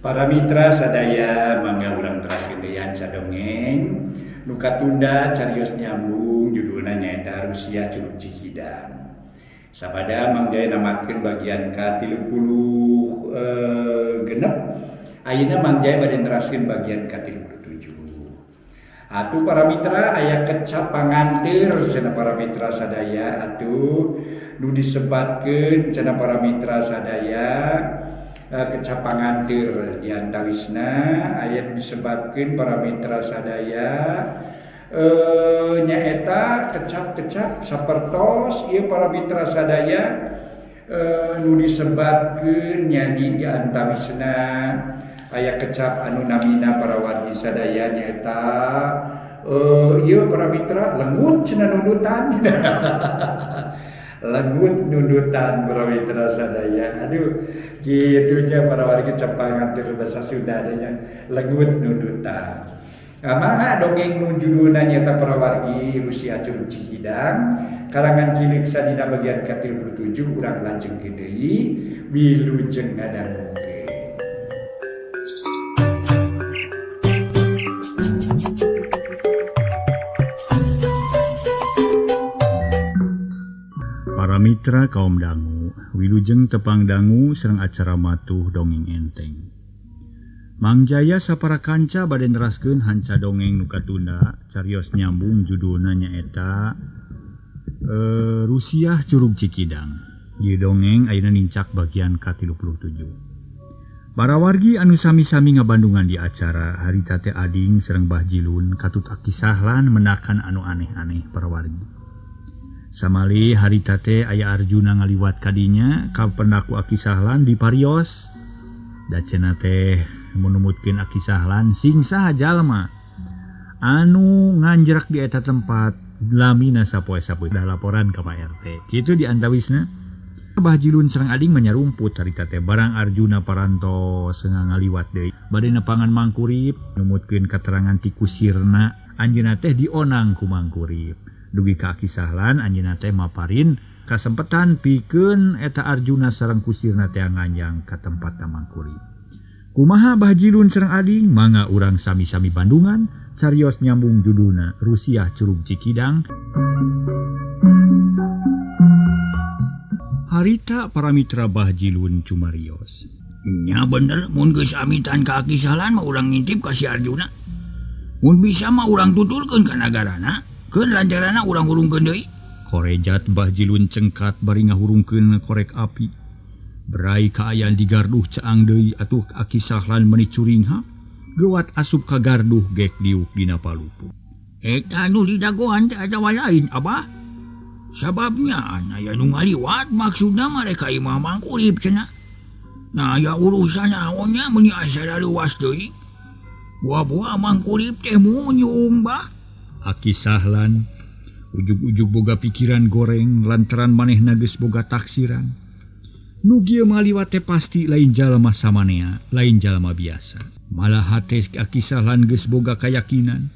Para mitra sadaya mangga urang teraskeun deui hanca dongeng nu katunda carios nyambung judulna nyaeta Rusia Curug Cikidang. Sabada Mang Jaya namatkeun bagian ka-36 ayeuna Mang Jaya bade neraskeun bagian ka-37. Atuh para mitra aya kecap panganteur cenah para mitra sadaya atuh nu disebatkeun cenah para mitra sadaya kecap panganteur di antawisna aya nu disebatkeun para mitra sadaya nyaeta kecap-kecap sapertos ieu para mitra sadaya nu disebatkeun nyadi di antawisna aya kecap anu namina para wargi sadaya nyaeta ieu para mitra lengut cenah nundutan. Lengut nundutan para mitra sadaya. Aduh kitunya para wargi kecap panganteur bahasa Sunda nya lengut nundutan. Nah, mangga dongeng nu judulna nyaeta para wargi Rusia Curug Cikidang karangan Ki Leuksa dina bagian ka-37 urang lajengkeun deui wilujeng ngadangukeun. Para mitra kaum dangu, wilujeng tepang dangu sareng acara matuh dongeng enteng. Mang Jaya sapara kanca bade neraskeun hanca dongeng nu katunda carios nyambung judulna nyaeta Rusiah Curug Cikidang. Ieu dongeng ayeuna nincak bagian ka-37. Para wargi anu sami-sami ngabandungan di acara harita teh ading sareng Bah Jilun katut Aki Sahlan mendakan anu aneh-aneh para wargi. Samali harita teh aya Arjuna ngaliwat kadinya ka pendaku Aki Sahlan di parios. Da cenah teh menumutkeun Aki Sahlan sing saha jalma anu nganjrak di eta tempat lamina sapoe-sapoe dah laporan ka Pak RT. Kitu di antawisna Bah Jilun sareng ading manyarumput harita teh barang Arjuna parantos ngaliwat deui. Bade nepangan Mangkurip numutkeun katerangan ti kusirna anjeunna teh dionang ku Mangkurip. Dugi ka Aki Sahlan anjeunna teh maparin kasempetan pikeun eta Arjuna sareng kusirna teh nganjang ka tempat Mangkurip. Kumaha Bah Jilun sareng ading mangga urang sami-sami bandungan carios nyambung judulna Rusiah Curug Cikidang. Harita para mitra Bah Jilun cumarios. Nya bener mun geus amitan ka Aki Sahlan mah urang ngintip ka si Arjuna. Mun bisa mah urang tuturkeun ka nagarana, keun lancarana urang hurungkeun deui. Korejat Bah Jilun cengkat bari ngahurungkeun korek api. Berai kaayaan di garduh caang deui atuh Aki Sahlan meuni curingha geuwat asup ka garduh gek diuk dina palupuh. Eta nu didagoan teh atawa lain abah. Sababnya aya nu ngaliwat maksudna mereka imah Mangkurip cenah. Nah aya urusan naonnya meuni asa luas deui. Buah-buah Mangkurip teh munyung bah. Aki Sahlan ujug-ujug boga pikiran goreng lantaran manehna geus boga taksiran. Nu kieu ngaliwat teh pasti lain jalma samanea, lain jalma biasa. Malah hate Aki Sahlan geus boga kayakinan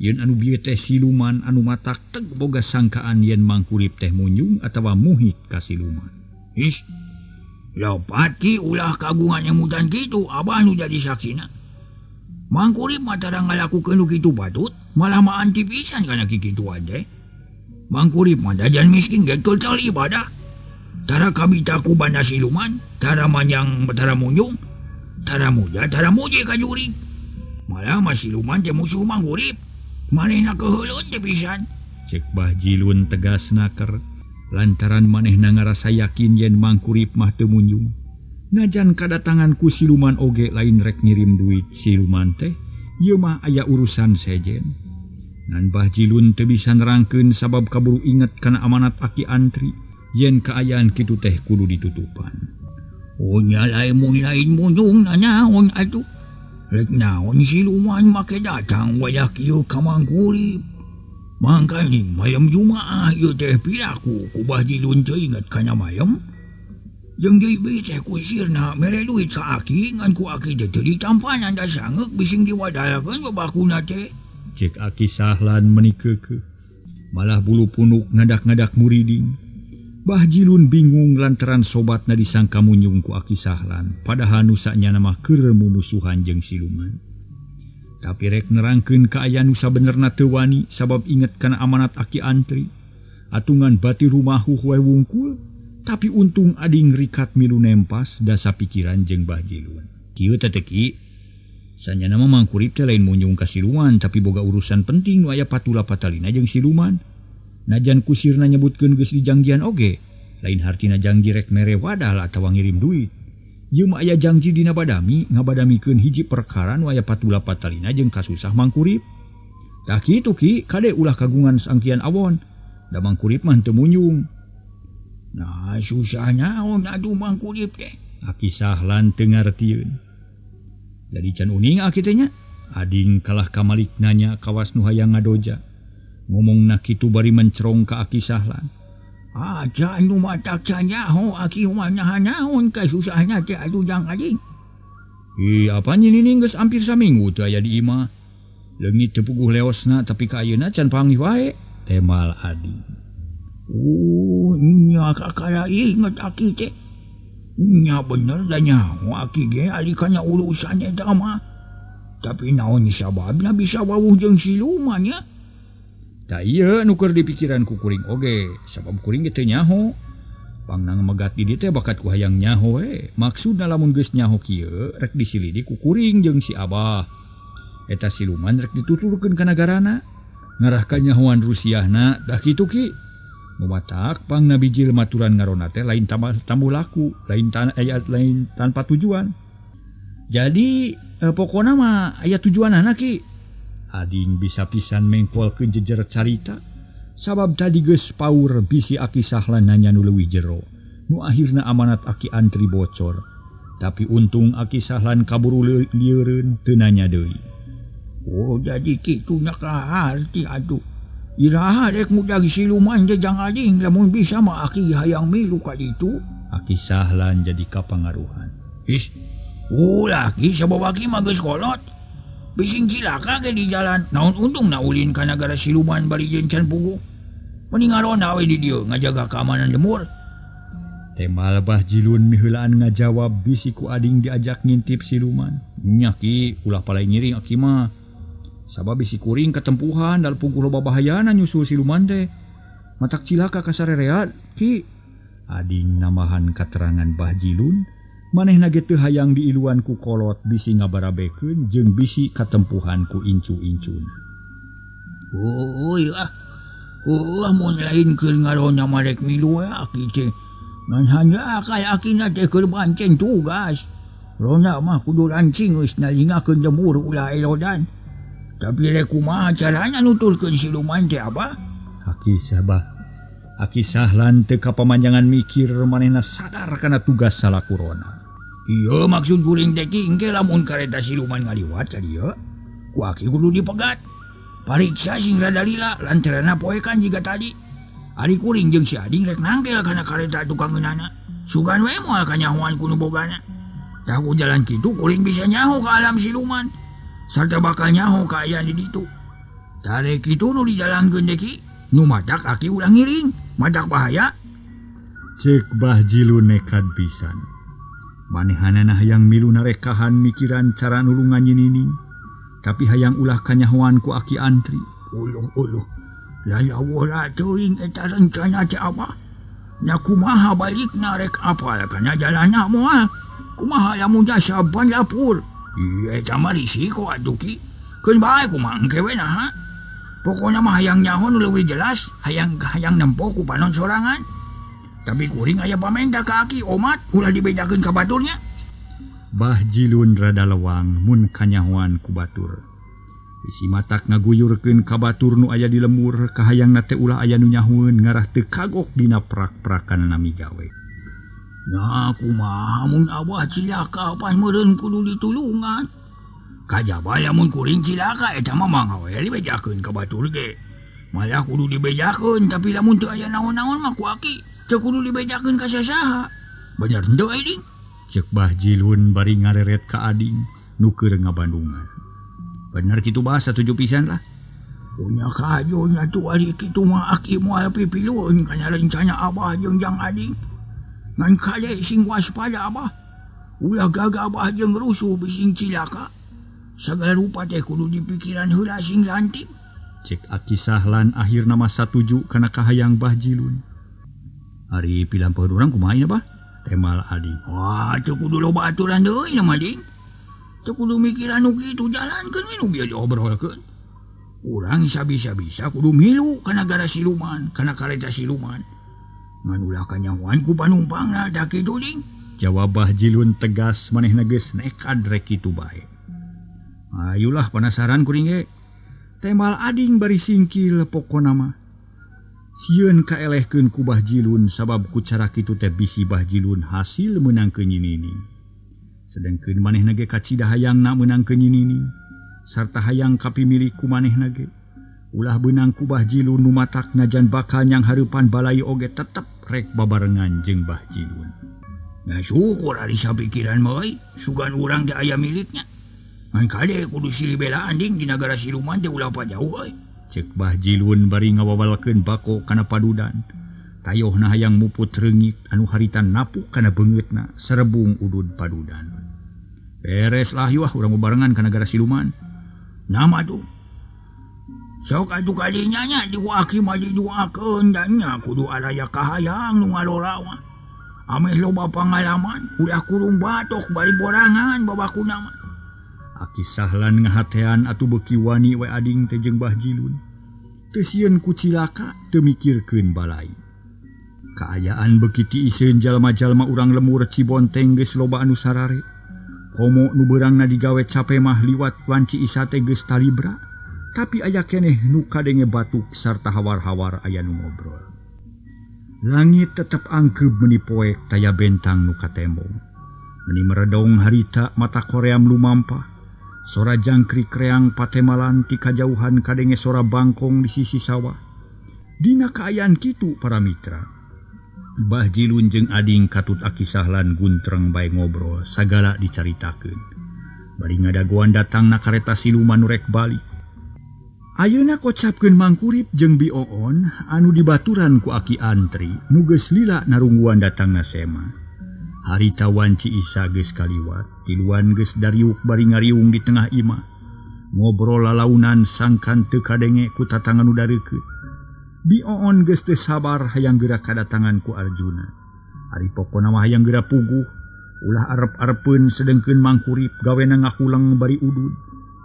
yen anu bieu teh siluman anu matak teg boga sangkaan yen Mangkurip teh munyung atawa muhit ka siluman. Is, lopati ulah kagungan nyemutan kitu abah nu jadi saksina. Mangkurip mah tara ngalakukeun nu kitu batut, malah mah anti pisan kana kikituan teh. Mangkurip mah dajan miskin ge total ibadah. Tara kabita ku banda siluman, tara manjang tara munyung, tara muja tara muji ka jurig. Malah mah siluman teh musuh Mangkurip. Manehna keuheuleun teh pisan. Cek Bah Jilun tegas naker lantaran manehna ngarasa yakin yen Mangkurip mah teu munyung. Najan kadatangan ku siluman oge lain rek ngirim duit siluman teh, ieu mah aya urusan sejen. Ngan Bah Jilun teu bisa nerangkeun sabab kaburu inget kana amanat Aki Antri yen kaayaan kitu teh kudu ditutupan. Oh nya lain mun lain munyung naon atuh. Rek naon siluman make datang wayah kieu ka Mangkurip. Mangkaning mayam Jumaah ieu teh piraku ku Bah Jilun teu inget kana mayam. Jeung deui bi teh kusirna mere duit ka Aki ngan ku Aki teh teu ditampanan da sangeuk bising diwadalakeun babakuna teh. Cek Aki Sahlan meuni keukeuh. Malah bulu punuk ngadak-ngadak muriding. Bah Jilun bingung lantaran sobatna disangka munyung ku Aki Sahlan, padahal nu sanyana mah keur mumusuhan jeung siluman. Tapi rek nerangkeun kaayaan nu sabenerna teu wani sabab inget kana amanat Aki Antri. Atungan bati rumahuh we wungkul, tapi untung ading rikat milu nempas dasa pikiran jeung Bah Jilun. Kieu teh Ki, sanyana mah Mang Kurip teh lain munyung ka siluman, tapi boga urusan penting nu aya patula patalina jeung siluman. Najan kusirna nyebutkeun geus dijangjian oge, lain hartina jangji rek mere wadah atawa ngirim duit. Ieu mah aya jangji dina badami, ngabadamikeun hiji perkara nu aya patula patalina jeung kasusah Mang Kurip. Tah kitu Ki, kade ulah kagungan sangkian awon. Da Mang Kurip mah teu munyung. Nah, susah naon atuh Mang Kurip teh. Aki Sahlan teu ngartieun. Jadi can uning aki teh nya. Ading kalah kamalik nanya kawas nu hayang ngadoja. Ngomongna kitu bari mencerong ka Aki Sahlan. Aja nu matak nyaho aki mah naon kasusahna teh atuh jang ading. Ih, apa nyi geus hampir saminggu teu aya di imah. Leungit teu puguh leosna tapi ka ayeuna can panggih wae. Temal ading. Oh, nya kakara inget aki teh. Nya bener da nyaho aki ge ari kana urusan eta mah. Tapi naon sababna bisa wawuh jeung siluman nya? Ta ieu nu keur dipikiran ku kuring oge, sabab kuring ge teu nyaho. Pangnang megat di dieu teh bakat ku hayang nyaho we. Maksudna lamun geus nyaho kieu rek disilidik ku kuring jeung si Abah. Eta siluman rek dituturkeun ka nagarana. Ngarah ka nyahoan rusiahna dah kitu Ki. Mumatak pangna bijil maturan ngarona teh lain tamu laku, lain lain tanpa tujuan. Jadi pokona mah aya tujuanana Ki. Ading bisa pisan mengkolkeun jejer carita sabab tadi geus paur bisi Aki Sahlan nanya nu leuwih jero. Nu akhirna amanat Aki Antri bocor. Tapi untung Aki Sahlan kaburu lieureun teu nanya deui. Oh, jadi kitu nya kaharti atuh. Iraha rek mudag siluman teh jang ading lamun bisa mah aki hayang milu ka ditu. Aki Sahlan jadi kapangaruhan. Is, ulah ki sabab aki mah geus kolot. Bising cilaka ge di jalan. Naon untung na ulin ka nagara siluman bari jeung can puguh. Mending ngaronda we di dieu ngajaga keamanan lembur. Temal Bah Jilun miheulaan ngajawab bisi ku ading diajak ngintip siluman. Nya Ki, ulah palai ngiring aki mah. Sabab bisi kuring katempuhan dal puguh loba bahayana nyusul siluman teh. Matak cilaka kasarereat Ki. Ading nambahan katerangan Bah Jilun, manehna ge teu hayang diiluan ku kolot bisi ngabarabekeun jeung bisi katempuhan ku incu-incuna. Oh ah. Oh, mun lain keur ngaronda mah rek milu we aki teh. Ngan hanya akal akina teh keur bancen tugas. Ronda mah kudu lancing geus nalingakeun lembur ulah elodan. Tapi rek kumaha carana nuturkeun siluman teh Abah? Aki Sabah. Aki Sahlan teu kapamanjangan mikir manehna sadar kana tugas salaku rona. Ieu maksud kuring teh ki engke lamun kareta siluman ngaliwat ka dieu, ku aki kudu dipegat. Pariksa sing rada lila lantaranna poekan jiga tadi. Ari kuring jeung si ading rek nangkel kana kareta tukang ngeunana. Sugan we moal kanyahoan ku nu bogana. Tah ku jalan kitu kuring bisa nyaho ka alam siluman. Sarta bakal nyaho kaayaan di ditu. Tarek kitu nu dijalankeun teh ki, nu matak aki ulah ngiring, matak bahaya. Ceuk Bah Jilun nekad pisan. Manehanana hayang milu narekahan mikiran cara nulungan nyi Nining, tapi hayang ulah kanyahoan ku Aki Antri. Uluh-uluh. Lalawara teuing eta rencana teh Abah. Nya kumaha balikna rek apal kana jalanna moal. Kumaha lamun jasa ban lapur. Iya, eta mah risiko atuh Ki. Keun bae kumaha engke we naha. Pokona mah hayang nyaho nu leuwih jelas, hayang hayang nempo ku panon sorangan. Tapi kuring aya pamenta ka aki omat ulah dibedakeun ka baturnya. Bah Jilun rada lewang mun kanyahoan ku batur. Bisi matak ngaguyurkeun ka batur nu aya di lemur, kahayangna teh ulah aya nu nyahoeun ngarah teu kagok dina prak-prakanna migawe. Nah, kumaha mun Abah cilaka pas meureun kudu ditulungan. Kajaba lamun kuring cilaka eta mah mangga we dibejakeun ka batur ge. Malah kudu dibejakeun tapi lamun teu aya naon-naon mah ku aki teu kudu dibejakeun ka sasaha. Bener henteu ading? Ceuk Bah Jilun bari ngareret ka ading nu keur ngabandungan. Bener kitu bah satuju pisan lah. Punya kajunya tu ari kitu mah aki moal pipilueun kana rencana abah jeung jang ading. Ngan kade sing waspada abah. Ulah gagabah jeung rusuh bising cilaka. Sagala rupa teh kudu dipikiran heula sing lantip. Cek Aki Sahlan akhirna mah satuju kana kahayang Bah Jilun. Ari pilampah urang kumaha ieu bah? Temal ading. Wah, teu kudu loba aturan deui mah ding. Teu kudu mikiran nu kitu jalankeun we nu bieu diobrolkeun. Urang sabisa-bisa kudu milu kana gara siluman, kana kareta siluman. Ngan ulah kanyahoan ku panumpangna tah kitu ding. Jawab Bah Jilun tegas manehna geus nekad rek kitu bae. Ayulah penasaran kuring ge. Temal ading bari singkil pokona mah. Sieun kaelehkeun ku Bah Jilun sabab ku cara kitu teh bisi Bah Jilun hasil meunangkeun Nyi Nini. Sedengkeun manehna ge kacida hayangna meunangkeun Nyi Nini. Sarta hayang kapimilik ku manehna ge. Ulah beunang ku Bah Jilun nu matak najan bakal nyang hareupan balai oge tetep rek babarengan jeung Bah Jilun. Nah syukur ari sapikiran mah euy, sugan urang teh aya miliknya. Ngan kade kudu silih belaan ding di nagara siluman teh ulah pajauh euy. Cek Bah Jilun bari ngawawalkeun bako kana padudan. Tayohna hayang muput reungit anu harita napuk kana beungeutna serebung udud padudan. Beres lah yuah urang babarengan ka nagara siluman. Nama tuh. Sok atuh kadinya nya di aki mah diduakeun dan nya kudu araya kahayang nu ngalola mah. Ameh loba pangalaman, ulah kurung batok bari borangan babakuna mah. Aki Sahlan ngahatean atuh beuki wani we ading teh jeung Bah Jilun. Teu sieun ku cilaka teu mikirkeun balai. Kaayaan beuki tiiseun jalma-jalma urang lemur Cibonteng geus loba anu sarare. Komo nu beurangna digawe cape mah liwat wanci Isa teh geus talibra, tapi aya keneh nu kadenge batuk sarta hawar-hawar aya nu ngobrol. Langit tetep angkeub meuni poek taya bentang nu katembong. Meuni meredong harita mata koream lumampah. Sora jangkrik reang patemalan ti kajauhan kadenge sora bangkong di sisi sawah. Dina kaayaan kitu para mitra. Bah Jilun jeung ading katut Aki Sahlan guntreng bae ngobrol sagala dicaritakeun. Bari ngadagoan datang na kareta siluman nu rek balik. Ayeuna kocapkeun Mangkurip jeung Bi Oon anu dibaturan ku Aki Antri nu geus lila narungguan datangna Sema. Harita wanci Isa geus kaliwat, tiluan geus dariuk bari ngariung di tengah imah. Ngobrol lalaunan sangkan teu kadenge ku tatangan nu dareukeut. Bi Oon geus teu sabar hayang geura kadatangan ku Arjuna. Ari pokona mah hayang geura puguh, ulah arep-arepeun sedengkeun Mangkurip gawena ngakuleng bari udud.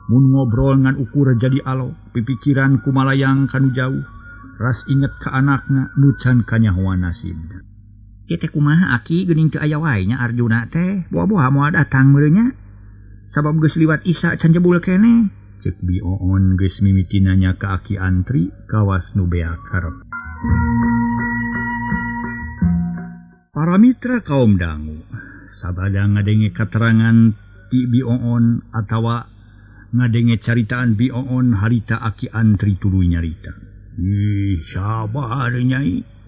Mun ngobrol ngan ukur jadi alo, pipikiran ku malayang kanu jauh, ras inget ka anakna nu can kanyahoan nasibna. Ieu teh kumaha aki geuning teu aya wae nya Arjuna teh, boa-boa moal datang meureun nya. Sabab geus liwat Isa can jebul keneh. Cek Bi Oon geus mimiti nanya ka Aki Antri kawas nu beak harep. Para mitra kaum dangu, sabada ngadenge katerangan ti Bi Oon atawa ngadenge caritaan Bi Oon harita Aki Antri tuluy nyarita. Ih, sabar nyai.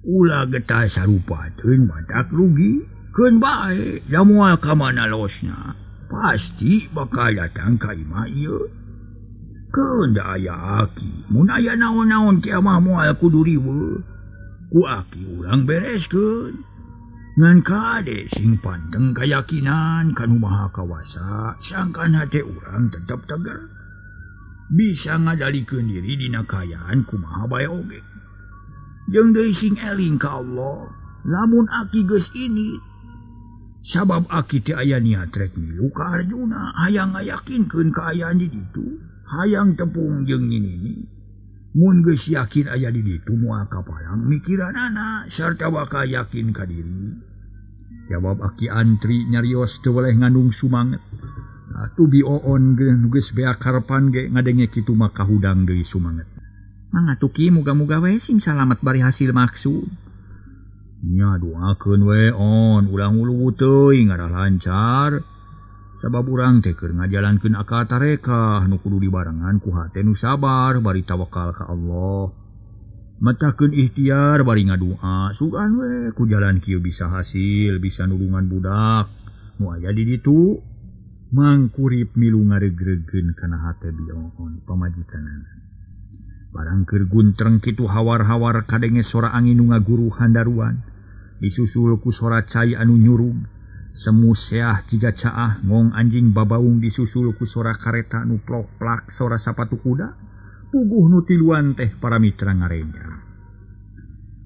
Ulah getah sarupateun matak rugi. Keun bae, da moal ka mana losna. Pasti bakal datang ka imah ieu. Keun da aya aki, mun aya naon-naon kieu mah moal kudu riweuh. Ku aki urang bereskeun. Ngan kade sing panteng kayakinan ka Nu Maha Kawasa, sangkan hate urang tetep tegar. Bisa ngadalikeun diri dina kaayaan kumaha bae oge. Jeung deui sing eling ka Allah, lamun aki geus ini sabab aki teh aya niat rek milu ka Arjuna, hayang ngayakinkeun kaayaan di ditu, hayang tepung jeung Nyi Nini. Mun geus yakin aya di ditu moal kapalang mikiranana sarta bakal yakin ka diri. Jawab Aki Antri nyarios teu weleh ngandung sumanget. Atuh Bi Oon geus beak harepan ge ngadenge kitu mah kahudang deui sumanget. Mangga tuki muga-muga we sing salamet bari hasil maksud. Nya doakeun we On, ulah nguluwu teuing ngarah lancar. Sabab urang teh keur ngajalankeun akal tarekah nu kudu dibarengan ku hate nu sabar bari tawakal ka Allah. Matakeun ikhtiar bari ngadua, sugan we ku jalan kieu bisa hasil, bisa nulungan budak nu aya di ditu. Mangkurip milu ngareugreugkeun kana hate Bi Oon pamajikanana. Barang keur guntreng kitu hawar-hawar kadenge sora angin nu ngaguru handaruan. Disusul ku sora cai anu nyurug. Semu seah jiga caah ngong anjing babaung disusul ku sora kareta nu plok-plak sora sapatu kuda. Puguh nu tiluan teh para mitra ngarenjang.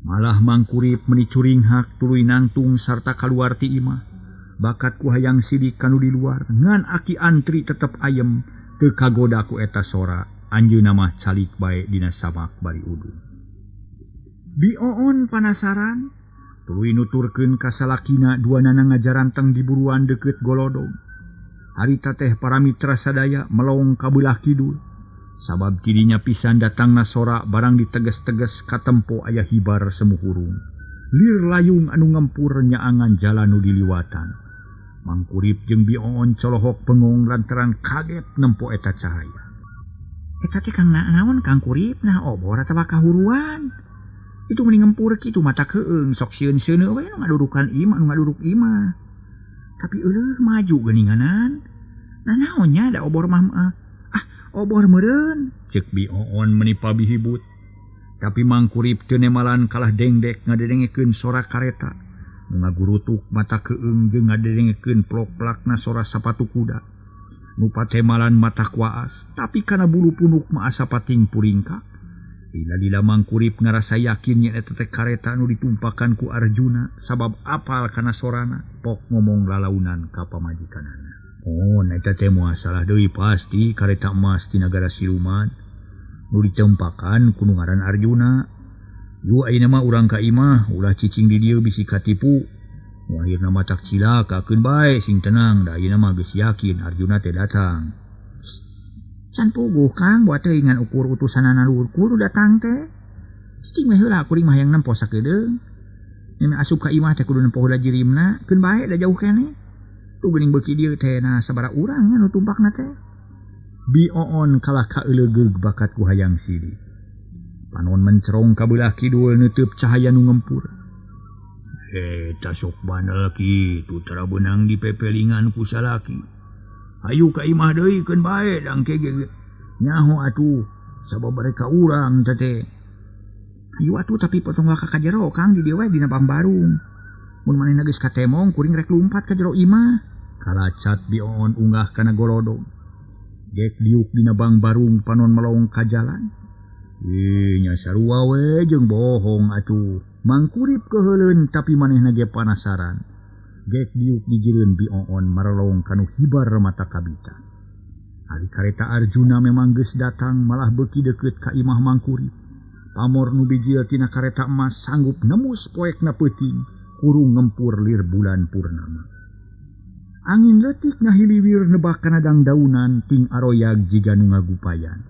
Malah Mangkurip meni curinghak tuluy nangtung sarta kaluar ti imah. Bakat ku hayang sidik kanu di luar ngan aki antri tetep ayem teu kagoda ku eta sora. Anjeunna mah calik bae dina samak bari udung. Bioon panasaran tuluy nuturkeun ka salakina duanana ngajaranteng di buruan deukeut golodog. Harita teh para mitra sadaya melong ka beulah kidul. Sabab tidinya pisan datangna sora barang diteges-teges katempo aya hibar semu hurung. Lir layung anu ngempur nyaangan jalan nu diliwatan. Mangkurip jeung Bioon colohok bengong lantaran kaget nempo eta cahaya. Eta teh Kang naon Kang Kurip nah obor atawa kahuruan. Itu meni ngempur kitu mata keung sok sieun-sieun we nu ngadurukan imah nu ngaduruk imah. Tapi euleuh maju geuninganan. Nah naonnya da obor mah ah obor meureun ceuk Bioon meni pabihibut. Tapi Mangkurip teu nemalan kalah dengdek ngadengekeun sora kareta. Nu ngagurutuk mata keung jeung ngadengekeun plok-plakna sora sapatu kuda. Nu patemalan mata kuaas, tapi kana bulu punuk mah asa pating puringkak. Lila-lila Mangkurip ngarasa yakin nya eta teh kareta nu ditumpakan ku Arjuna sabab apal kana sorana pok ngomong lalaunan ka pamajikanana. Oh, eta teh moal salah deui pasti kareta emas ti nagara siluman nu ditempakan ku nu ngaran Arjuna. Yu ayeuna mah urang ka imah ulah cicing di dieu bisi katipu. Nu akhirna mah tak cilakakeun bae sing tenang da ayeuna mah geus yakin Arjuna teh datang. Can puguh Kang buat teh ngan ukur utusanana luhur datang teh. Cicing we heula kuring mah hayang nempo sakedeung. Meme asup ka imah teh kudu nempo heula jirimna, keun bae da jauh keneh. Tuh geuning beuki dieu teh nah sabaraha urang anu tumpakna teh. Bioon kalah kaeulegeug bakat ku hayang sidik. Panon mencerong ka beulah kidul neuteub cahaya nu ngempur. Eta sok bandel kitu tara beunang dipepelingan ku salaki. Hayu ka imah deui keun bae dangke ge nyaho atuh sabab mereka urang teh. Hayu atuh tapi potong ka jero Kang di dieu we dina pambarung. Mun manehna geus katemong kuring rek lumpat ka jero imah. Kalacat Bioon unggah kana golodog. Gek diuk dina bangbarung panon melong ka jalan. Ih nya sarua we jeung bohong atuh. Mangkurip keheuleun tapi manehna ge panasaran. Gek diuk dijireun Bioon marelong kanu hibar mata kabita. Ari kareta Arjuna memang geus datang malah beuki deukeut ka imah Mangkurip. Pamor nu bijil tina kareta emas sanggup nemus poekna peuting kurung ngempur lir bulan purnama. Angin leutik ngahiliwir nebak kana dangdaunan ting aroyag jiga nu ngagupayan.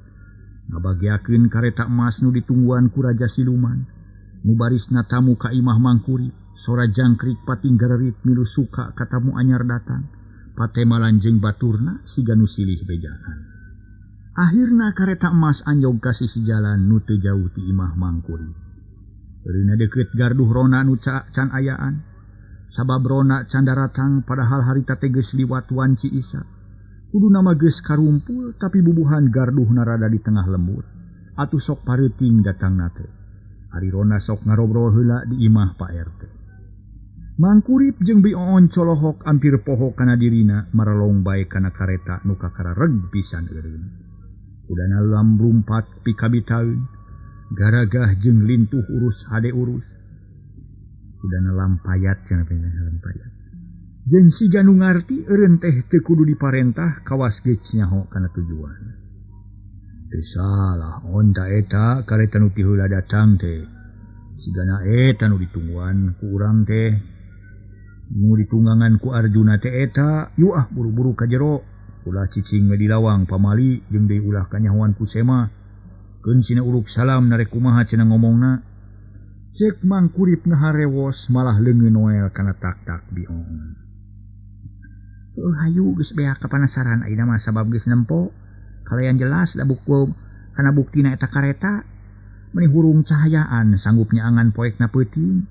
Ngabagiakeun kareta emas nu ditungguan ku raja siluman. Nu barisna tamu ka imah Mangkurip. Sora jangkrik pating garerit milu suka katamu anyar datang. Patemalan jeung baturna siga nu silih bejaan. Akhirna kareta emas anjog ka sisi jalan nu teu jauh ti imah Mangkurip. Eureunna deukeut garduh rona nu can ayaan. Sabab rona can daratang padahal harita teh geus liwat wanci Isa. Kudu nama geus karumpul tapi bubuhan garduhna rada di tengah lembur. Atuh sok pareuting datangna teh. Ari rona sok ngarobrol heula di imah Pak RT. Mangkurip jeung Bioon colohok ampir poho kana dirina marelong bae kana kareta nu kakarareg pisan eureun. Udana lamrumpat pikabitaeun, garagah jeung lintuh urus hade urus. Udana lampayat cenah lampayat. Jeung siga nu ngarti eureun teh teu kudu diparentah kawas geus nyaho kana tujuan. Teu salah onta eta kareta nu ti heula datang teh. Sigana eta nu ditungguan ku urang teh. Nu ditunggangan ku Arjuna teh eta, yu ah buru-buru ka jero. Ulah cicing we di lawang pamali jeung deui ulah kanyahoan ku Sema. Keun sina uruk salam narek kumaha cenah ngomongna. Cek Mangkurip ngaharewos malah leungeun noel kana tak-tak Bioon. Hayu geus beak kapanasaran ayeuna mah sabab geus nempo. Kalayan jelas da buku kana buktina eta kareta meni hurung cahayaan sanggup nyaangan poekna peuting.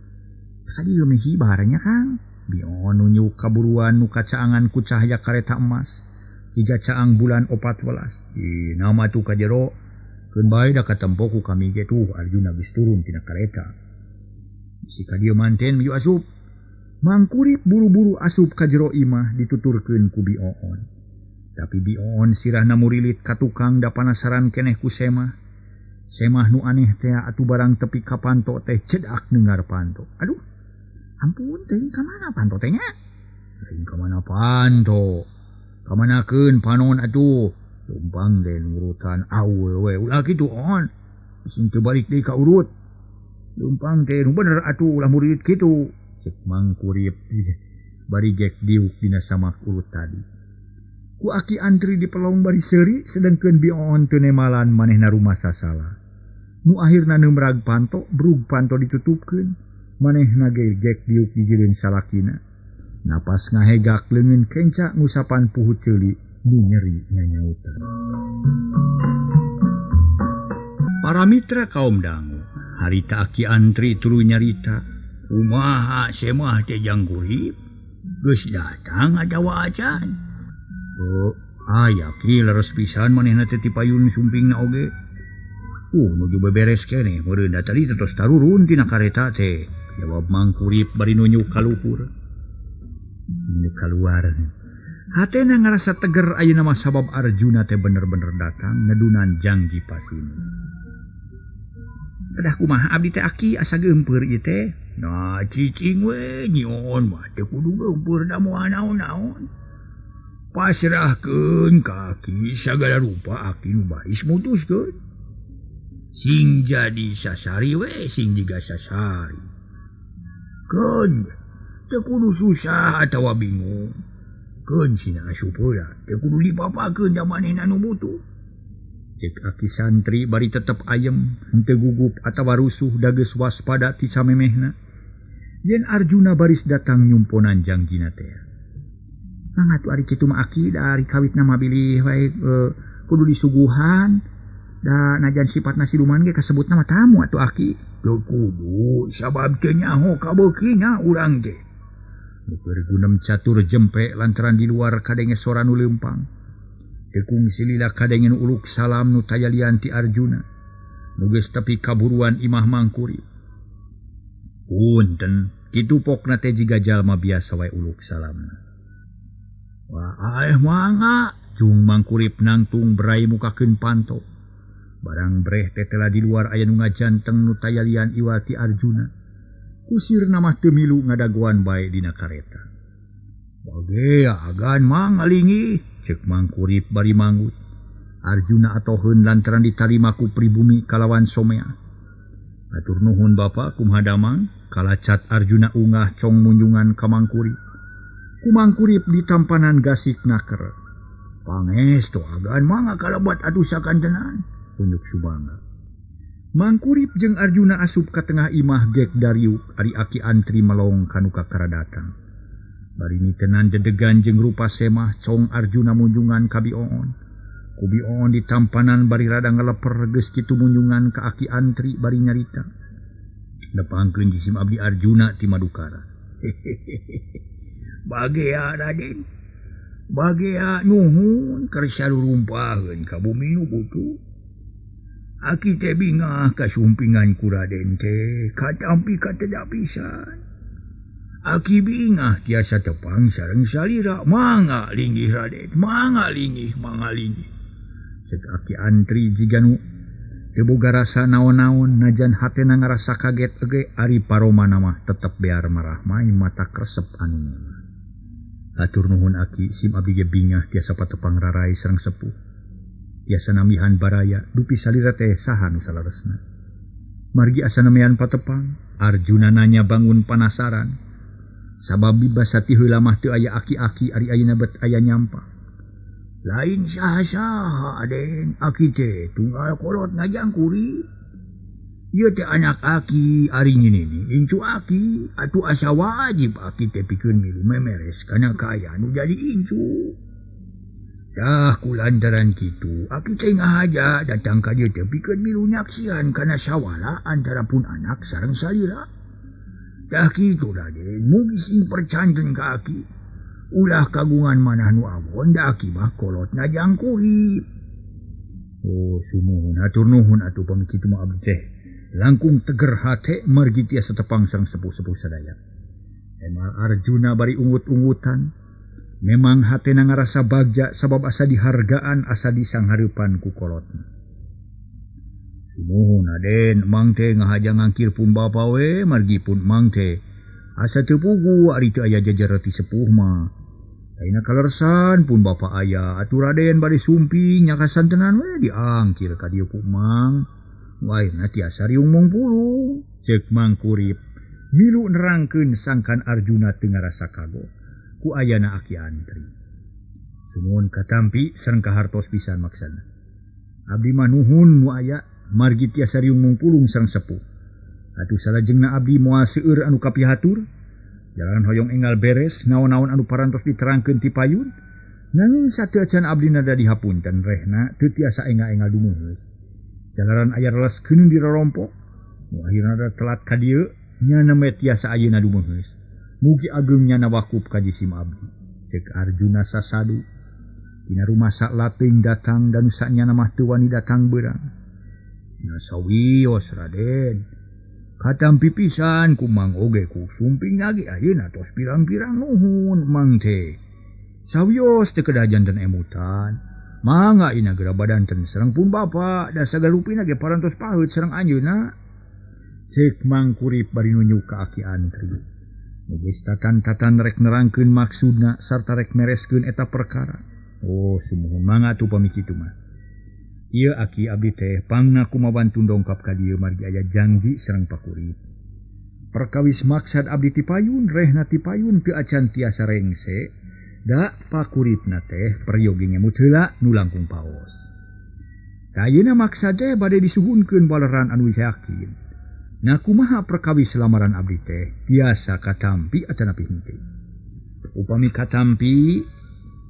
Ka dieu meh hibarnya Kang. Bioon nunjuk kaburuan nu kacaangan ku cahaya kareta emas. Siga caang bulan 14. Ih nama tuh ka jero. Keun bae da katempo ku kami ge tuh Arjuna geus turun tina kareta. Bisi ka dieu manten miu asup. Mangkurip buru-buru asup ka jero imah dituturkeun ku Bi Oon. Tapi Bi Oon sirahna murilit ka tukang da panasaran keneh ku Semah. Semah nu aneh teh atuh barang tepi ka panto teh cedak neungar panto. Aduh, ampun teuing ka mana panto teh nya? Lain ka mana panto? Ka manakeun panon atuh? Lumpang den urutan awewe ulah kitu On. Sing teu balik deui ka urut. Lumpang teh nu bener atuh ulah murid kitu. Cek Mangkurip bari gek diuk dina samak urut tadi. Ku aki antri di pelong bari seuri sedengkeun Bi Oon teu nemalan manehna rumasa salah. Nu akhirna neumrag panto, brug panto ditutupkeun. Manehna ge gek diuk dijireun salakina. Napas ngahegak leungeun kenca ngusapan puhut ceuli nu nyeri nyanyautan. Para mitra kaum dangu, harita aki antri tuluy nyarita, kumaha Semah teh jang gurip geus datang atawa acan. Oh, aya ki leres pisan manehna teh ti payun sumpingna oge. Nuju beberes keneh meureun da tadi tos tarurun tina kareta teh. Jawab Mangkurip bari nunjuk ka luhur. Nunjuk kaluar. Hatena ngarasa teger ayeuna mah sabab Arjuna teh bener-bener datang ngedunan jangji pasini. Kedah kumaha abdi teh aki asa geumpeur ieu teh. Nah cicing we nyion mah teu kudu geumpeur da moal naon-naon. Pasrahkeun ka aki sagala rupa aki nu baris mutuskeun. Sing jadi sasari we sing jiga sasari. Keun teu kudu susah atawa bingung. Keun sina asup heula teu kudu dipapakeun da manehna nu butuh. Cek aki santri bari tetep ayem henteu gugup atawa rusuh da geus waspada ti samemehna. Yen Arjuna baris datang nyumponan jangjina teh. Mangga atuh ari kitu mah aki da ari kawitna mah bilih wae kudu disuguhan da najan sifatna siluman ge kasebutna mah tamu atuh aki. Teu kudu sabab teu nyaho kabeukina urang teh. Keur gunem catur jempe lantaran di luar kadenge sora nu leumpang. Tekung silila kadenge nu uluk salam nu tayalian ti Arjuna. Nu geus tepi kaburuan imah Mangkurip. Punten, kitu pokna teh jiga jalma biasa wae uluk salamna. Wah, aeh mangga, cung Mangkurip nangtung berai mukakeun panto. Barang breh teh tela di luar aya nu ngajanteng nu tayalian iwal ti Arjuna. Kusirna mah teu milu ngadagoan bae dina kareta. Bage agan mang ngalingi, cek Mangkurip bari manggut. Arjuna atoheun lantaran ditarima ku pribumi kalawan somea. Atur nuhun bapa kumaha damang, kalacat Arjuna ungah cong munjungan ka Mangkurip. Ku Mangkurip ditampanan gasik naker. Pangestu agan mangga kalabat atuh sakantenan, unjuk Subanga. Mangkurip jeung Arjuna asup ka tengah imah gek dariuk ari aki antri melong kanu kakara datang. Bari nitenan dedegan jeung rupa Semah cong Arjuna munjungan ka Bi Oon. Ku Bi Oon ditampanan bari rada ngeleper geus kitu munjungan ka aki antri bari nyarita. Nepangkeun jisim abdi Arjuna ti Madukara. Bagea Raden. Bagea nuhun keur sarurumpaheun ka bumi nu butuh. Aki teh bingah kasumpingan ku Raden teh katampi kateda pisan. Aki bingah tiasa tepang sareng salira mangga linggih Raden, mangga linggih, mangga linggih. Cek aki antri jiga nu teu boga rasa naon-naon najan hatena ngarasa kaget oge ari paromana mah tetep bear marahmai mata kresep anu mah. Hatur nuhun aki sim abdi ge bingah tiasa patepang rarai sareng sepuh. Tiasa namihan baraya dupi salira teh saha nu salaresna. Margi asa nemean patepang, Arjuna nanya bangun panasaran. Sabab bibasa ti heula mah teu aya aki-aki ari ayeuna bet aya nyampa. Lain saha-saha Aden, aki teh tunggal kolot ngajangkuri. Ieu teh anak aki ari nini incu aki atuh asa wajib aki teh pikeun milu memeres kana kaayaan nu jadi incu. Tah kulantaran kitu aki teh ngahaja datang ka dieu teh pikeun milu nyaksian kana sawala antara pun anak sareng salira. Tah kitu Raden, mugi sing percanten ka aki. Ulah kagungan manah nu awon da aki mah kolot ngajangkuri. Oh sumuhun hatur nuhun atuh pami kitu mah abdi teh langkung teger hate margi tiasa tepang sareng sepuh-sepuh sadaya. Emal Arjuna bari ungut-ungutan. Memang hatena ngarasa bagja sabab asa dihargaan asa disanghareupan ku kolotna. Sumuhun Aden, mang teh ngahaja ngangkir pun bapa we margi pun mang teh asa teu pugu ari teu aya jejer ti sepuh mah. Ayeuna kalersan pun bapa aya atuh Raden bade sumping nya kasantenan we diangkir ka dieu ku mang. Wae na tiasa riung mungpulung. Ceuk Mang Kurip milu nerangkeun sangkan Arjuna teu ngarasa kagok ku ayana Aki Antri. Sumuhun katampi sareng kahartos pisan maksana. Abdi mah nuhun nu aya margi tiasa riung mungpulung sareng sepuh. Atuh salajengna abdi moal seueur anu kapihatur. Jalanan hoyong enggal beres naon-naon anu parantos diterangkeun ti payun. Nanging sateu acan abdi nada dihapunten rehna teu tiasa engal-engal dumuheus. Jalanan aya reles keun dirorompok. Nu akhirna da telat ka dieu nya nembe tiasa ayeuna dumuheus. Mugi ageung nyana wakup ka jisim abdi. Ceuk Arjuna sasadu. Dina rumah saklateung datang dan sanyana mah teu wani datang beurang. Nya sawios Raden. Katampi pisan ku mang oge ku sumping lagi ayeuna tos pirang-pirang nuhun mang teh. Sawios teu kedah janten emutan. Mangga ina geura badanten sareng pun bapa da sagalupina ge parantos paheut sareng anjeunna. Ceuk Mang Kurip bari nunjuk ka Aki Antri. Geus tatan-tatan rek nerangkeun maksudna sarta rek mereskeun eta perkara. Oh sumuhun mangga atuh pami kitu mah. Ieu aki abdi teh pangna kumabantu dongkap ka dieu margi aya janji sareng Pakurip. Perkawis maksad abdi ti payun rehna ti payun teu acan tiasa rengse da pakuripna teh peryogi ngemut heula nu langkung paos. Ayeuna maksad teh bade disuhunkeun baleran anu yakin. Nah kumaha perkawis lamaran abdi teh tiasa katampi atanapi henteu. Upami katampi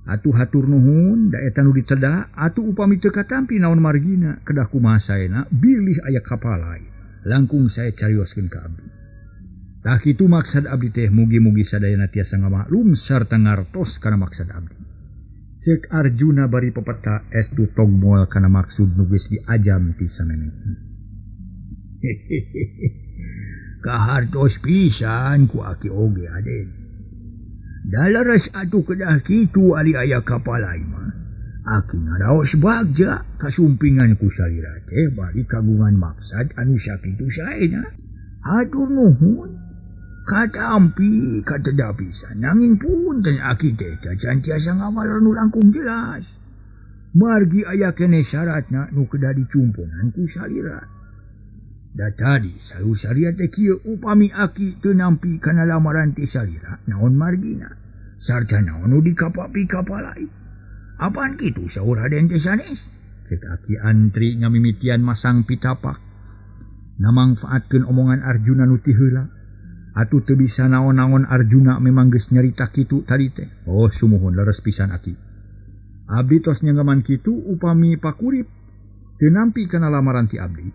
atuh hatur nuhun da eta nu diteda atuh upami teu katampi naon margina kedah kumaha saena bilih aya kapalai langkung saya carioskeun ka abdi. Tah kitu maksad abdi teh mugi-mugi sadayana tiasa ngamaklum sarta ngartos kana maksad abdi. Ceuk Arjuna bari pepeta estu tong moal kana maksud nu geus diajam ti samemehna. Kahartos pisan ku aki oge Aden. Dalaras atuh kedah kitu ari aya kapalai mah. Aki ngaraos bagja kasumpingan ku salira teh bari kagungan maksad anu sakitu saena. Hatur nuhun. Katampi kateda pisan nanging punten aki teh can tiasa ngawaler nu langkung jelas. Margi aya keneh syaratna nu kedah dicumponan ku salira. Da tadi salu saria teh kieu upami aki teu nampi kana lamaran ti salira naon margina sarta naon nu dikapapi-kapalai. Apaan kitu saur Raden teh sanes? Ceuk Aki Antri ngamimitian masang pitapak. Namangfaatkeun omongan Arjuna nu ti heula. Atuh teu bisa naon-naon Arjuna memang geus nyarita kitu tadi teh. Oh sumuhun leres pisan aki. Abdi tos nyanggaman kitu upami Pakurip teu nampi kana lamaran ti abdi.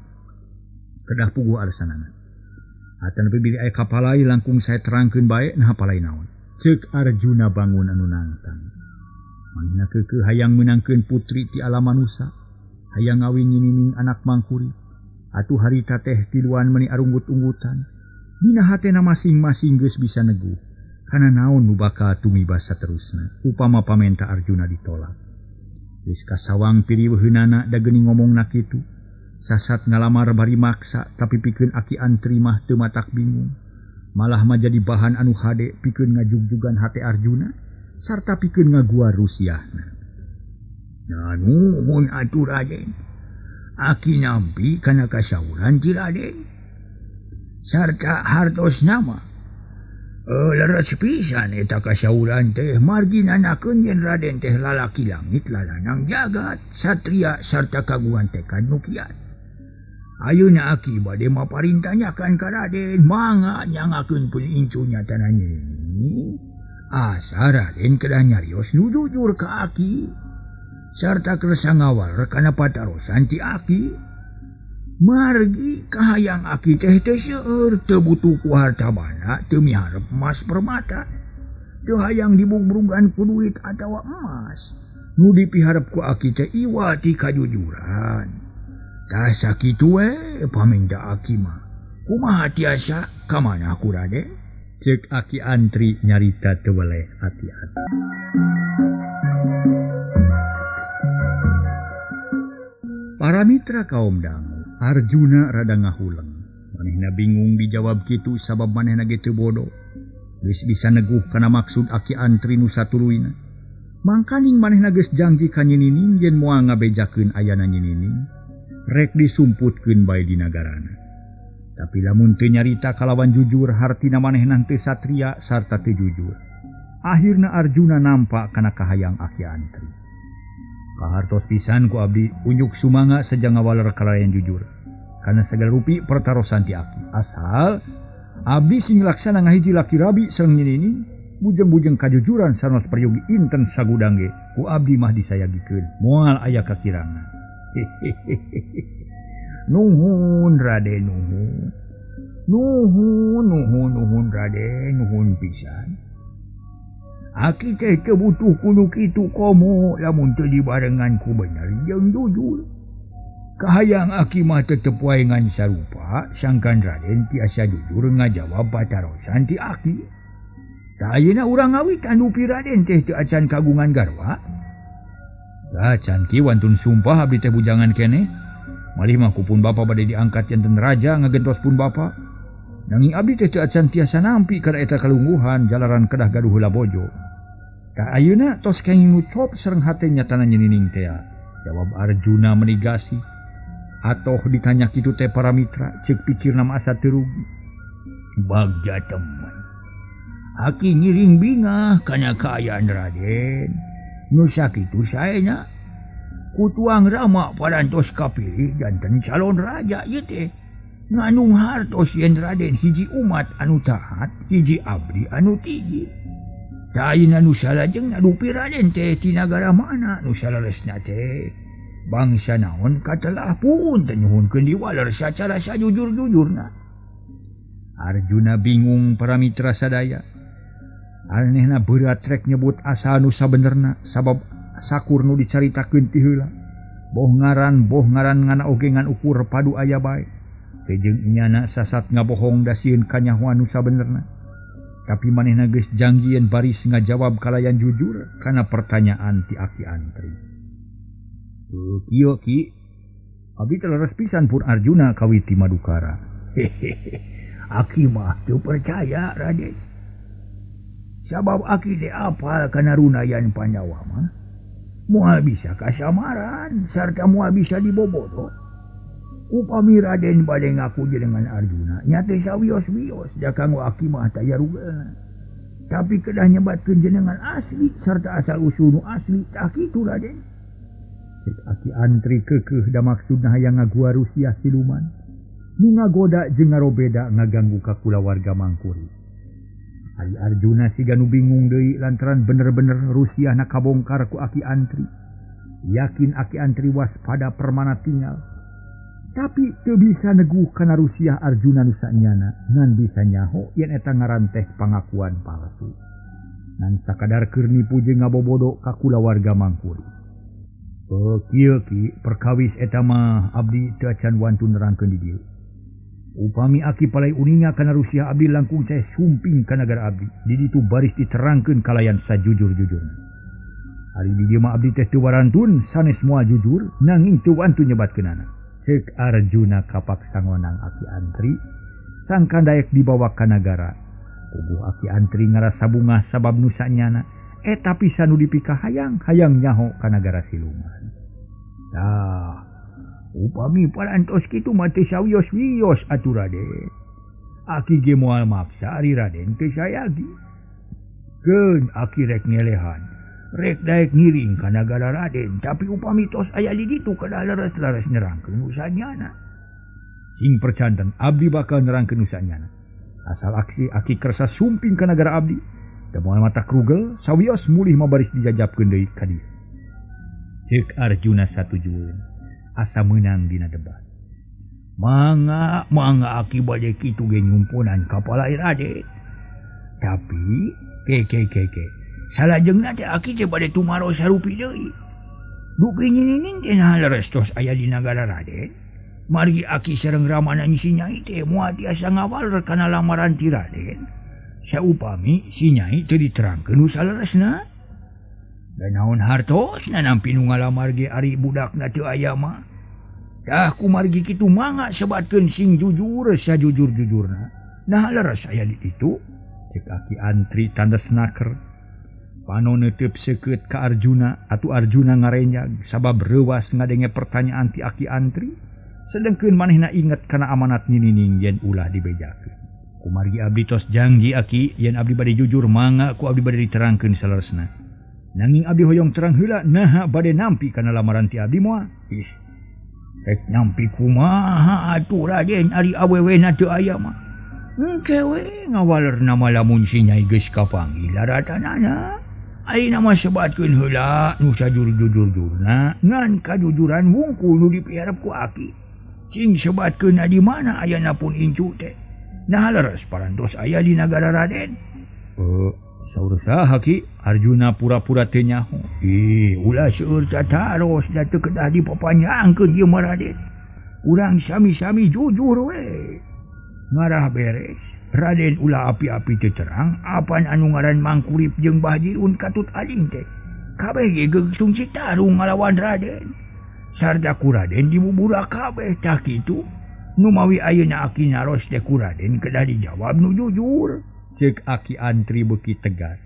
Kedah puguh alasanana. Atan bilih aya kapalai langkung saya terangkeun bae nah palai naon. Ceuk Arjuna bangun anu nangtang. Manehna keukeuh hayang meunangkeun putri ti alam manusa, hayang ngawin nyinining anak Mangkuri. Atuh harita teh tiluan meuni arunggut-unggutan. Dina hatena masing-masing geus bisa neguh. Kana naon nu bakal tumibas saterusna upama pamenta Arjuna ditolak. Geus kasawang piriweuheunana da geuning ngomongna kitu. Sasat ngalamar bari maksa tapi pikeun Aki Antri mah teu matak bingung. Malah mah jadi bahan anu hade pikeun ngajugjugan hate Arjuna sarta pikeun ngaguar rusiahna. Nah nuhun atuh Raden. Aki nampi kana kasauran ti Raden. Sarta hartos nama. Leres pisan eta kasauran teh margi nanakeun yen Raden teh lalaki langit lalanang jagat satria sarta kagungan tekad nu kiat. Ayeuna aki bade maparintanyakan ka Raden mangga nyangakeun pun incu nyatana nyini. Asa Raden kedah nyarios nu jujur ka aki sarta kersa ngawal kana patarosan ti aki. Margi kahayang aki teh teu seueur teu butuh ku harta banda teu miharep emas permata. Teu hayang dibugbrugan ku duit atawa emas. Nu dipiharep ku aki teh iwa ti kajujuran. Tah sakitu we paminta aki mah. Kumaha tiasa ka mana ku Raden? Ceuk Aki Antri nyarita teu weleh hati-hati. Para mitra kaum dangu, Arjuna rada ngahuleng. Manehna bingung dijawab kitu sabab manehna ge teu bodoh. Geus bisa neguh kana maksud Aki Antri nu satuluyna. Mangkaning manehna geus janji ka Nyi Nining yen moal ngabejakeun ayana Nyi Nining, rek disumputkeun bae di nagarana. Tapi lamun teu nyarita kalawan jujur hartina manehna teu satria sarta teu jujur. Akhirna Arjuna nampak kana kahayang Aki Antri. Kahartos pisan ku abdi unjuk sumangga sejang ngawaler kalayan jujur. Kana sagala rupi pertarosan ti aki. Asal abdi sing laksana ngahiji laki rabi sareng Nyi Nining, bujeng-bujeng kajujuran sanos peryogi inten sagudang ge ku abdi mah disayagikeun moal aya kakirangan. Nuhun Raden nuhun. Nuhun nuhun nuhun Raden nuhun pisan. Aki teh teu butuh kudu kitu komo lamun teu dibarengan ku bener jeung jujur. Kahayang aki mah tetep wae ngan sarupa sangkan Raden tiasa jujur ngajawab patarosan ti aki. Tah ayeuna urang ngawitan dupi Raden teh teu acan kagungan garwa. Tah can ki wantun sumpah abdi teh bujangan keneh. Malih mah ku pun bapa bade diangkat janten raja ngagentos pun bapa. Nanging abdi teh teu acan tiasa nampi kana eta kalungguhan jalaran kedah gaduh heula bojo. Tah ayeuna tos kenging ngucop sareng hate nyatana Nyi Nining tea. Jawab Arjuna menigasi. Atoh ditanya kitu teh para mitra ceuk pikirna mah asa teu rugi. Bagja teman. Aki ngiring bingah kana kaayaan Raden. Nu sakitu saena. Kutuang Rama parantos kapilih janten calon raja ieu teh. Nganung hartos yen Raden hiji umat anu taat, hiji abdi anu tigi. Tah ayeuna nu salajengna dupi Raden teh ti nagara mana nu saleresna teh? Bangsa naon katelah pun teu nyuhunkeun diwaler sacara sajujur-jujurna. Arjuna bingung para mitra sadaya. Anehna berat rek nyebut asal nu sabenerna sabab sakur nu dicaritakeun ti heula. Boh ngaran ngana oge ngan ukur padu aya bae. Teu jeung nyana sasat ngabohong da sieun kanyahoan nu sabenerna. Tapi manehna geus jangjieun baris ngajawab kalayan jujur kana pertanyaan ti Aki Antri. Kieu Ki, abdi teh leres pisan pun Arjuna kawiti Madukara. Hehehe. Aki mah teu percaya Raden. Sabab aki teh apal kana runayan Pandawa mah. Moal bisa kasamaran sarta moal bisa dibobodo. Upami Raden bade ngaku jenengan Arjuna nya teh sawios-wios da kanggo aki mah taya rugeuna. Tapi kedah nyebatkeun jenengan asli sarta asal usul nu asli tah kitu Raden. Cek Aki Antri keukeuh da maksudna hayang ngagua Rusia siluman. Nu ngagoda jeung ngarobeda ngaganggu ka kulawarga Mangkuri. Ari Arjuna siga nu bingung deui lantaran bener-bener Rusiahna kabongkar ku Aki Antri. Yakin Aki Antri waspada permana tinggal. Tapi teu bisa neguh kana Rusiah Arjuna nu sanyana ngan bisa nyaho yen eta ngaran teh pangakuan palsu. Ngan sakadar keur nipu jeung ngabobodo ka kulawarga Mangkuri. Kieu Ki, perkawis eta mah abdi teu acan wantun nerangkeun di dieu. Upami aki palai uninga kana Rusia abdi langkung saya sumping ka nagara abdi. Di ditu baris diterangkeun kalayan sajujur-jujurna. Ari di dieu mah abdi teh teu warantun sanes moal jujur nanging teu wantun nyebatkeunana. Ceuk Arjuna kapaksa ngonang Aki Antri sangkan daek dibawa ka nagara. Puguh Aki Antri ngarasa bungah sabab nu sanyana eta pisan nu dipikahayang hayang nyaho ka nagara siluman. Tah upami parantos kitu mah teu sawios-wios atuh Raden. Aki ge moal maksa ari Raden teu sayagi. Keun aki rek ngelehan, rek daek ngiring ka nagara Raden, tapi upami tos aya di ditu kedah leres-leres nerangkeun nu sanyana. Sing percanten abdi bakal nerangkeun nu sanyana. Asal aki kersa sumping ka nagara abdi, da moal mata krugel sawios mulih mah baris dijajabkeun deui ka dieu. Ceuk Arjuna satujueun. Asa meunang dina debat. Mangga mangga aki bade kitu ge nyumpunan ka palai Raden. Tapi ke salajengna teh aki teh bade tumaros sarupi deui. Dupi ninining teh naha leres tos aya di nagara Raden. Margi aki sareng ramana si Nyai teh moal tiasa ngawaler kana lamaran ti Raden. Saupami si Nyai teu diterangkeun nu saleresna. Da naon hartosna nampi nu ngalamar ge ari budakna teu aya mah. Tah kumargi kitu mangga sebatkeun sing jujur sajujur-jujurna. Nah leres aya di ditu. Cek Aki Antri tandes naker. Panon neuteub seukeut ka Arjuna atuh Arjuna ngarenyag sabab reuwas ngadenge pertanyaan ti Aki Antri. Sedengkeun manehna inget kana amanat ninining yen ulah dibejakeun. Kumargi abdi tos janji Aki yen abdi bade jujur mangga ku abdi bade diterangkeun saleresna. Nanging abdi hoyong terang heula naha bade nampi kana lamaran ti abdi moal. Ih. Rek nampi kumaha atuh Raden ari awewena teu aya mah. Engke we ngawalerna mah lamun si Nyai geus kapanggih laratanana. Ayeuna mah sebatkeun heula nu sajujur-jujurna ngan kajujuran wungkul nu dipiharep ku aki. Cing sebatkeun di mana ayana pun incu teh. Nah leres parantos aya di nagara Raden. Saur saha Ki? Arjuna pura-pura teu nyaho. Ih, ulah seueur tataros da teu kedah dipapanjangkeun ieu mah Raden. Urang sami-sami jujur we. Ngarah beres. Raden ulah api-api teu terang apan anu ngaran Mangkurip jeung Bahjiun katut aling teh. Kabeh ge geungsung citarung ngalawan Raden. Sarta ku Raden dibubura kabeh tah kitu. Numawi ayeuna aki naros teh ku Raden kedah dijawab nu jujur. Cek Aki Antri beuki tegas.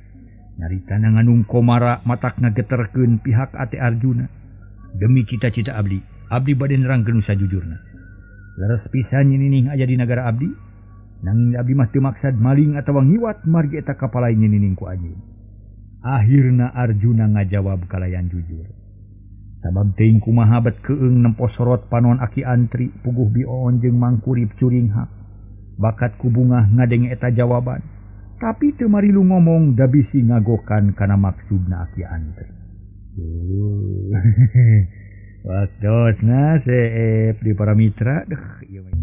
Nyaritana nganung komara matak ngageterkeun pihak ate Arjuna. Demi cita-cita abdi, abdi bade nerangkeun nu sajujurna. Leres pisan nyinining aya di nagara abdi. Nanging abdi mah teu maksad maling atawa ngiwat margi eta kapalai nyinining ku anjeun. Akhirna Arjuna ngajawab kalayan jujur. Sabab teuing kumaha bet keung nempo sorot panon Aki Antri puguh bioon jeung Mangkurip curinghak. Bakat ku bungah ngadenge eta jawaban. Tapi teu marilu ngomong da bisi ngagokan kana maksudna Aki Antri. Waktosna seep di para mitra. Deuh ieu mah.